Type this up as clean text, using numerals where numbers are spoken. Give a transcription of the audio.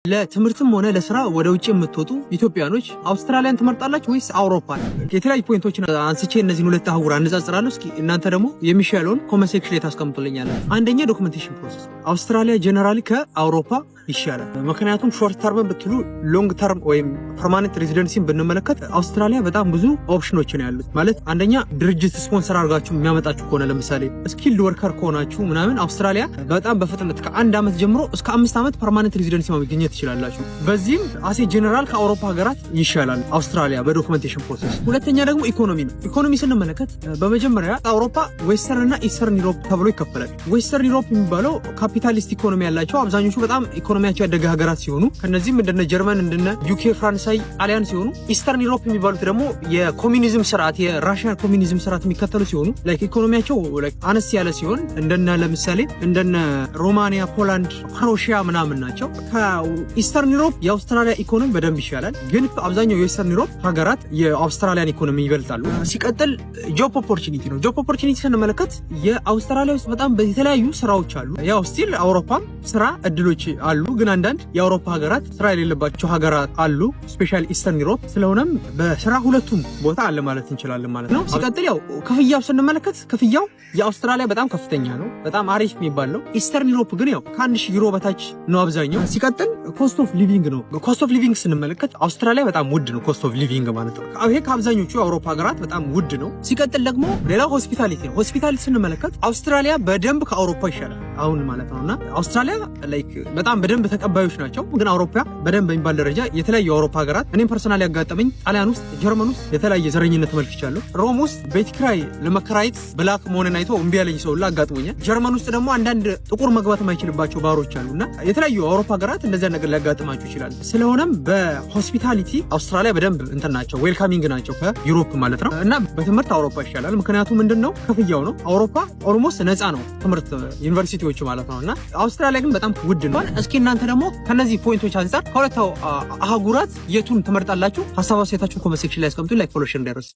ለትምህርትም ሆነ ለስራ ወደ ውጭ የምትወጡ ኢትዮጵያኖች አውስትራሊያን ትመርጣላችሁ ወይስ አውሮፓን? የተለያዩ point ኦችን አንስቼ እነዚህን ሁለት አህጉር አነጻጽራለሁ። እስኪ እናንተ ደግሞ የሚሻለውን comment section ላይ ታስቀምጡልኛላችሁ። አንደኛ documentation process፣ አውስትራሊያ generally ከአውሮፓ ይሻላል። ምክንያቱም short term ብትሉ long term ወይም permanent residency ን ብንመለከት አውስትራሊያ በጣም ብዙ ኦፕሽኖች ነው ያሉት። ማለት አንደኛ ድርጅት ስፖንሰር አድርጋችሁ የሚያመጣችሁ ከሆነ፣ ለምሳሌ skilled worker ከሆናችሁ ምናምን፣ አውስትራሊያ በጣም በፍጥነት ከ1 ዓመት ጀምሮ እስከ 5 ዓመት permanent residency ማግኘት ትችላላችሁ። በዚህም as a general ከአውሮፓ ሀገራት ይሻላል አውስትራሊያ በ documentation process። ሁለተኛ ደግሞ ኢኮኖሚ ነው። ኢኮኖሚ ስንመለከት በመጀመሪያ አውሮፓ Western እና Eastern Europe ተብሎ ይከፈላል። Western Europe የሚባለው capitalist economy ያላቸው፣ አብዛኞቹ በጣም ኢኮኖሚያቸው ያደገ ሀገራት ሲሆኑ ከነዚህም እንደነ ጀርመን፣ እንደነ UK፣ ፈረንሳይ፣ ጣሊያን ሲሆኑ፣ Eastern Europe የሚባሉት ደግሞ የኮሚኒዝም ስርዓት፣ የ Russian ኮሚኒዝም ስርዓት የሚከተሉ ሲሆኑ like ኢኮኖሚያቸው አነስ ያለ ሲሆን እንደነ ለምሳሌ እንደነ ሮማኒያ፣ ፖላንድ፣ ክሮሺያ ምናምን ናቸው። ከ Eastern Europe የአውስትራሊያ ኢኮኖሚ በደንብ ይሻላል፣ ግን አብዛኛው የ Western Europe ሀገራት የአውስትራሊያን ኢኮኖሚ ይበልጣሉ። ሲቀጥል job opportunity ነው። Job opportunity ስንመለከት የአውስትራሊያ ውስጥ በጣም የተለያዩ ስራዎች አሉ። ያው still አውሮፓም ስራ እድሎች አሉ፣ ግን አንዳንድ የአውሮፓ ሀገራት ስራ የሌለባቸው ሀገራት አሉ፣ especially Eastern Europe። ስለሆነም በስራ ሁለቱም ቦታ አለ ማለት እንችላለን ማለት ነው። ሲቀጥል ያው ክፍያው ስንመለከት ክፍያው የአውስትራሊያ በጣም ከፍተኛ ነው፣ በጣም አሪፍ የሚባል ነው። Eastern Europe ግን ያው ከ1000 ዩሮ በታች ነው አብዛኛው። ሲቀጥል cost of living ነው። Cost of living ስንመለከት አውስትራሊያ በጣም ውድ ነው፣ cost of living ማለት ነው። ይሄ ከአብዛኞቹ የአውሮፓ ሀገራት በጣም ውድ ነው። ሲቀጥል ደግሞ ሌላው hospitality ነው። Hospitality ስንመለከት አውስትራሊያ በደንብ ከአውሮፓ ይሻላል አሁን ማለት ነው። እና አውስትራሊያ like በጣም በደንብ ተቀባዮች ናቸው። ግን አውሮፓ በደንብ በሚባል ደረጃ የተለያዩ የአውሮፓ ሀገራት እኔም personally ያጋጠመኝ ጣሊያን ውስጥ፣ ጀርመን ውስጥ የተለያየ ዘረኝነት ተመልክቻለሁ። ሮም ውስጥ ቤት ኪራይ ለመከራየት black መሆንን አይቶ እምቢ ያለኝ ሰው ሁላ አጋጥሞኛል። ጀርመን ውስጥ ደግሞ አንዳንድ ጥቁር መግባት የማይችልባቸው ባሮች አሉ እና የተለያዩ የአውሮፓ ሀገራት እንደዚያ ነገር ሊያጋጥማችሁ ይችላል። ስለሆነም በ hospitality አውስትራሊያ በደንብ እንትን ናቸው፣ welcoming ናቸው ከ Europe ማለት ነው። እና በትምህርት አውሮፓ ይሻላል። ምክንያቱ ምንድን ነው? ክፍያው ነው። አውሮፓ almost ነፃ ነው ትምህርት ዩኒቨርሲቲዎቹ ማለት ነው። እና አውስትራሊያ ግን በጣም ውድ ነው። እስኪ እናንተ ደግሞ ከነዚህ point ኦች አንጻር ከሁለቱ አህጉራት የቱን ትመርጣላችሁ? ሀሳብ አስተያየታችሁን comment section ላይ አስቀምጡ። Like፣ follow፣ share እንዳይረሳ።